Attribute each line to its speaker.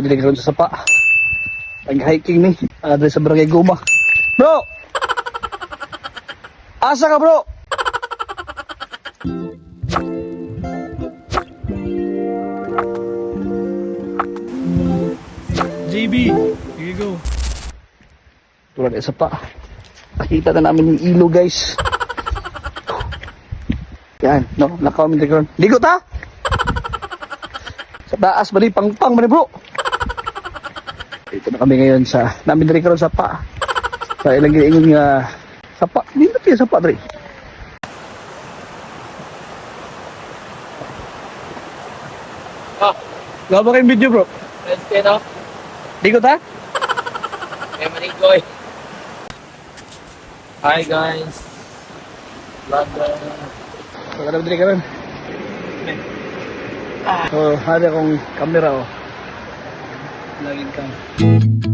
Speaker 1: diri karon sa sapa. Nag-hiking mi diri sa Barangay Guma. Bro! Asa ka, bro?
Speaker 2: JB, here you go.
Speaker 1: Tulad sa pa. Nakita na namin yung ilo, guys. Yan, no, nakaw mi diri karon. Ligo ta! Sa taas ba ni pangpang ba ni, bro? Dito na kami ngayon sa namin diri karon sa pa. Sa ilang giingon nga sapa, dito kaya sapa diri.
Speaker 2: Ah,
Speaker 1: Gawa ba kayong video, bro?
Speaker 2: let's get up.
Speaker 1: Ligo ta?
Speaker 2: May manigoy. Hi guys. London.
Speaker 1: So, kada diri karon. So, hada akong camera oh. Lagin kang.